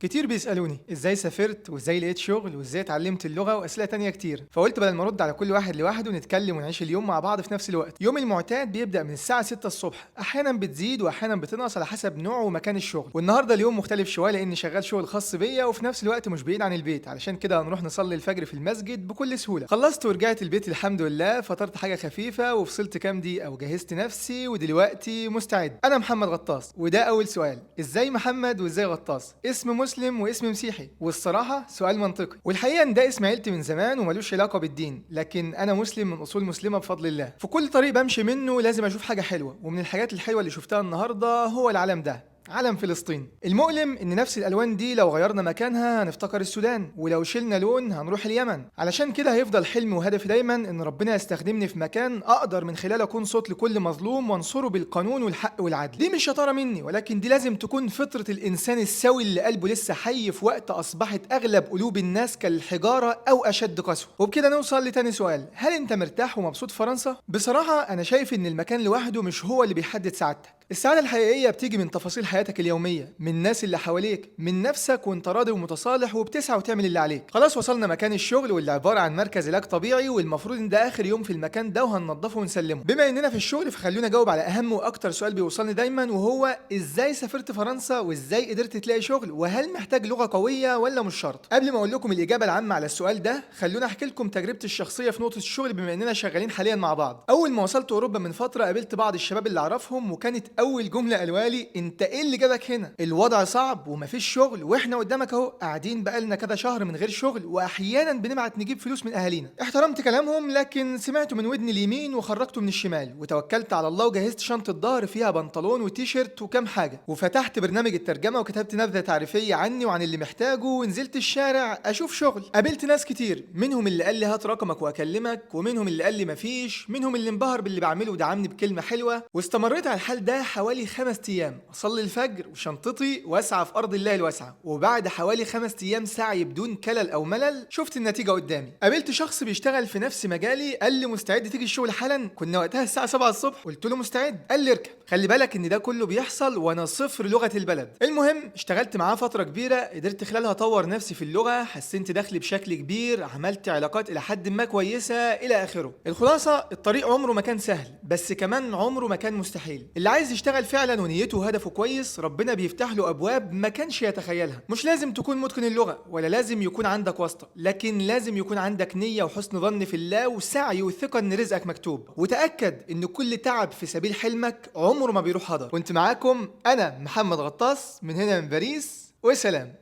كتير بيسألوني ازاي سافرت وازاي لقيت شغل وازاي اتعلمت اللغة واسئلة تانية كتير، فقلت بدل ما ارد على كل واحد لوحده نتكلم ونعيش اليوم مع بعض في نفس الوقت. يومي المعتاد بيبدأ من الساعة 6 الصبح، احيانا بتزيد واحيانا بتنقص على حسب نوع ومكان الشغل. والنهارده اليوم مختلف شوية لاني شغال شغل خاص بيا وفي نفس الوقت مش بعيد عن البيت، علشان كده هنروح نصلي الفجر في المسجد بكل سهولة. خلصت ورجعت البيت الحمد لله، فطرت حاجة خفيفة وفصلت كام دقيقة وجهزت نفسي ودلوقتي مستعد. انا محمد غطاس، وده اول سؤال: ازاي محمد وازاي غطاس؟ اسم مسلم واسم مسيحي. والصراحة سؤال منطقي، والحقيقة ان ده اسم عيلتي من زمان وملوش علاقة بالدين، لكن انا مسلم من اصول مسلمة بفضل الله. في كل طريق بمشي منه لازم اشوف حاجة حلوة، ومن الحاجات الحلوة اللي شفتها النهاردة هو العلم ده، علم فلسطين. المؤلم ان نفس الالوان دي لو غيرنا مكانها هنفتكر السودان، ولو شلنا لون هنروح اليمن. علشان كده هيفضل حلمي وهدفي دايما ان ربنا يستخدمني في مكان اقدر من خلاله اكون صوت لكل مظلوم وانصره بالقانون والحق والعدل. دي مش شطارة مني، ولكن دي لازم تكون فطره الانسان السوي اللي قلبه لسه حي في وقت اصبحت اغلب قلوب الناس كالحجارة او اشد قسوة. وبكده نوصل لتاني سؤال: هل انت مرتاح ومبسوط في فرنسا؟ بصراحة انا شايف ان المكان لوحده مش هو اللي بيحدد سعادتك. السعادة الحقيقية بتيجي من تفاصيل حياتك اليومية، من الناس اللي حواليك، من نفسك وانت راضي ومتصالح وبتسعى وتعمل اللي عليك. خلاص وصلنا مكان الشغل واللي عبارة عن مركز علاج طبيعي، والمفروض ان ده اخر يوم في المكان ده وهننضفه ونسلمه. بما اننا في الشغل فخلونا اجاوب على اهم واكتر سؤال بيوصلني دايما، وهو ازاي سافرت فرنسا وازاي قدرت تلاقي شغل، وهل محتاج لغة قوية ولا مش شرط؟ قبل ما اقول لكم الاجابة العامة على السؤال ده خلونا احكي لكم تجربتي الشخصية في نقطة الشغل بما اننا شغالين حاليا مع بعض. اول ما وصلت اوروبا من فترة قابلت بعض الشباب اللي اعرفهم، وكانت اول جملة قالوها لي: انت ايه اللي جابك هنا؟ الوضع صعب ومفيش شغل، واحنا قدامك اهو قاعدين بقالنا كذا شهر من غير شغل، واحيانا بنبعت نجيب فلوس من اهالينا. احترمت كلامهم، لكن سمعته من ودني اليمين وخرجته من الشمال، وتوكلت على الله وجهزت شنطه ظهر فيها بنطلون وتيشيرت وكام حاجة، وفتحت برنامج الترجمة وكتبت نبذه تعريفية عني وعن اللي محتاجه، ونزلت الشارع اشوف شغل. قابلت ناس كتير، منهم اللي قال لي هات رقمك واكلمك، ومنهم اللي قال لي مفيش، منهم اللي انبهر باللي بعمله ودعمني بكلمه حلوة. واستمريت على الحال ده حوالي 5 ايام، اصلي الفجر وشنطتي واسعة في ارض الله الواسعة. وبعد حوالي 5 ايام سعي بدون كلل او ملل شفت النتيجة قدامي. قابلت شخص بيشتغل في نفس مجالي، قال لي مستعد تيجي الشغل حالا؟ كنا وقتها الساعة 7 الصبح. قلت له مستعد. قال لي اركب. خلي بالك ان ده كله بيحصل وانا صفر لغة البلد. المهم اشتغلت معاه فترة كبيرة، قدرت خلالها اطور نفسي في اللغة، حسنت دخلي بشكل كبير، عملت علاقات الى حد ما كويسة الى اخره. الخلاصة الطريق عمره ما كان سهل، بس كمان عمره ما كان مستحيل. اللي عايز يشتغل فعلا ونيته وهدفه كويس ربنا بيفتح له ابواب ما كانش يتخيلها. مش لازم تكون متقن اللغة ولا لازم يكون عندك واسطه، لكن لازم يكون عندك نيه وحسن ظن في الله وسعي وثقه ان رزقك مكتوب. وتاكد ان كل تعب في سبيل حلمك عمره ما بيروح هدر. كنت معاكم انا محمد غطاس من هنا من باريس، وسلام.